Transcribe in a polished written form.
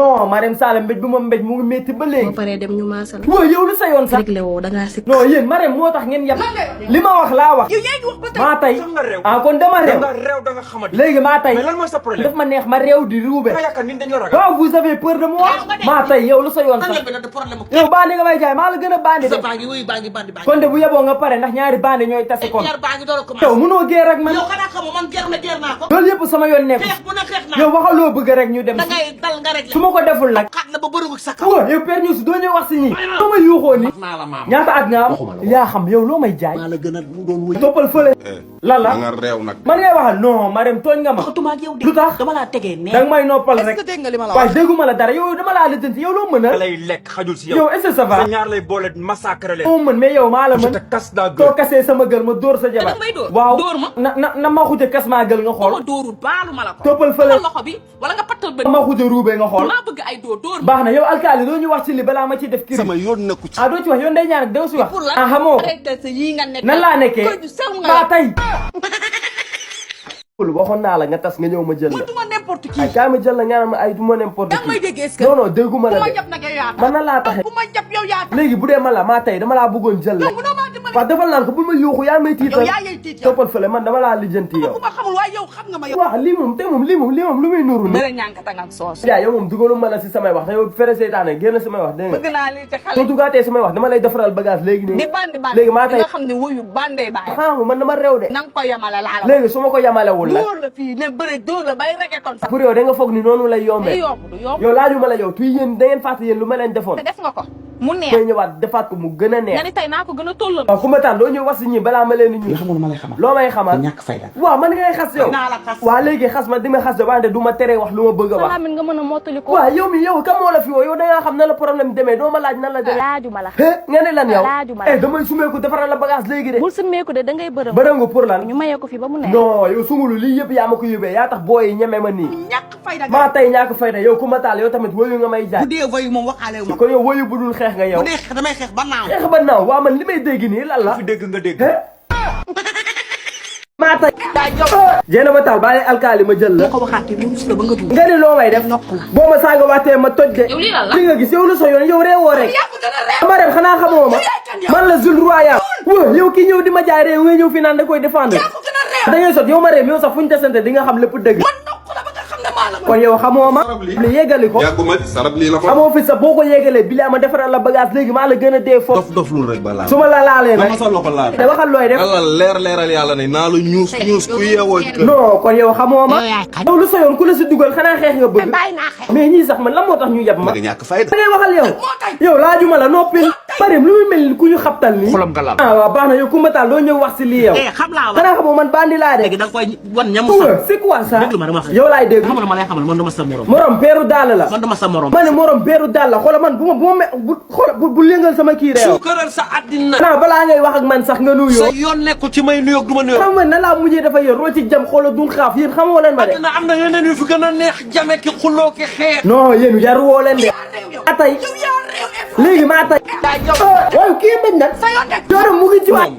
non Marème Sall mbéj bu ma mbéj mu ngi métti ba léegi. boo paree dem ñu maasal. waaw yow lu sa yoon sax. réglé woo da ngaa sikk. non yéen Marème moo tax ngeen yab. li ma wax laa wax. maa tey ah kon dama réew. léegi maa tey daf ma neex ma réew di ruube. waaw vous avez peur de moi. maa tey yow lu sa yoon sax. yow bandi nga may jaay maa la gën a bandi de. kon de bu yeboo nga pare ndax ñaari bandi ñooy tase kon. yow mënoo géer rek man. loolu yëpp sama yoon nekk. yow waxaloo bëgg rek ñu dem. su ma ko deful nag. waaw yow père Youssou doo ñëw wax si ñii. soo ma yuuxoo ni ñaata at nga am. yaa xam yow loo may jaay. toppal fële. lan la nga réew nag. man ngay waxal non Marème tooñ nga ma. lu tax dama laa tegee ne. danga may noppal rek. waaye dégguma la dara yow dama laa lijjanti yow loo mën a. lay lekk xajul si yow. yow est-ce que ça va. ñaar lay boole massacre leen. moo mën mais yow maa la mën. soo kasee sama gël ma dóor sa jabar. waaw na ma xute kas maa gël nga xool. toppal fële. ma xute ruubee nga xool. baax na yow alkaali doo ñu wax ci li balaa ma ci def kii. sama yoon nekku ci. ah doo ci wax yow ndey ñaan ak doo si wax. ah xamoo nan laa nekkee ba tey. waxoon naa la nga tas nga ñëw ma jël la. ay kaay ma jël la nga naan ay du ma n'importe qui. non non dégguma la de. man na laa taxe. léegi bu dee ma la maa tey dama laa bëggoon jël la. waaw defal naan ko bul ma yuuxu yaa may tiital. toppal fële man dama laa lijjanti yow. waaw lii moom te moom lii moom lu muy nuru ni. yaa yow moom dugalu ma la si samay wax te yow fere seytaane génn samay wax dégg nga. soo dugaatee samay wax dama lay defaral bagage léegi nii. léegi maa tey xam man dama réew de. léegi su ma ko yamalewul la. pour yow da nga foog ni noonu lay yombee. yow laajuma la yow tuy yéen da ngeen fàtte yéen lu ma leen defoon. mu neex koy ñëwaat defaat ko mu gën a neex. nga ni tey naa ko gën a toll. waaw ku ma taal doo ñëw wax si ñi balaa ma leen di ñu. loo may xamal ñàkk fayda. waaw man ngay xas yow. waaw léegi xas ma di ma xas de wante du ma teree wax lu ma bëgg a wax. salaam nga mën a mottali ko. waaw yow mi yow kan moo la fi woo yow da ngaa xam na la problème demee doo ma laaj nan la demee. laajuma la. nga ne lan yow. laajuma la damay sumeeku defaral la bagage léegi de. bul sumeeku de da ngay bërëngu. bërëngu pour lan. ñu mayee ko fi ba mu neex. non yow sumulu lii yëpp yaa ma ko yóbbee yaa tax booy yi ñeme ma nii. maa tey ñàkk fayda yow ku ma taal yow tamit woyu nga may jaay. bu dee woyu moom waxaale ma. kon yow woyu bu dul xeex nga yow. xeex ba naaw. xeex ba naaw waaw man li may dégg nii lan la. fi dégg nga dégg. maa tey. jéena ma taal bàyyi alkaali ma jël la. ko waxaatee lu mus la ba nga dugg. nga ni loo may def. boo ma saaga waatee ma toj de. li nga gis yow lu so yoon yow reewoo rek. Marème xanaa xamoo ma. man la Zul Royal. waaw yow kii ñëw di ma jaay réew nga ñëw fi naan da koy défendre. da ngay sot yow Marème yow sax fu ñu desante di nga xam lépp dëgg. kon yow xamoo ma. li yeggali ko. yàgguma sarab lii la ko. xamoo fi sax boo ko yeggalee bi ma defaral la bagage léegi maa la gën a dee foofu. dof lu rek ba laal. su ma la laalee nag. dama sa loxo laal. te waxal looy def. yàlla leeral yàlla ne naa la ñuus ku yeewoo ci kër. non kon yow xamoo ma. yow lu sa yoon ku la si dugal xanaa xeex nga bëgg. mais ñii sax man lan moo tax ñu yab ma. nga ñàkk fayda. da ngay waxal yow. yow laajuma la noppil. Marème lu muy mel ni ku ñu xabtal nii. xolam nga laal. ah waaw baax na yow Coumba Tall doo ñëw wax si lii yow. xanaa xamoo man bandi laa de. léegi da nga koy wan ñamu c'est quoi ça. déglu ma dama wax yow laay dégg. xam nga ma lay xamal man dama sa morom. morom peeru daal la. man dama sa morom. ma ne morom peeru daal la xoolal man bu yëngal sama kii de yow. suukaral sa àddina. xanaa balaa ngay wax ak man sax nga nuyoo. sa yoon nekkul ci may nuyoo du ma nuyoo. xam nga nan laa mujjee dafa yor roo ci jam xoolal du xaaf yéen xamoo leen ma de. àddina am na yeneen yu fi gën a neex jame ki xuloo ki xeex. non yéen yaru woo leen de. maa tey léegi maa tey. waaw kii bañ nag. yoonam mu ngi ci waay.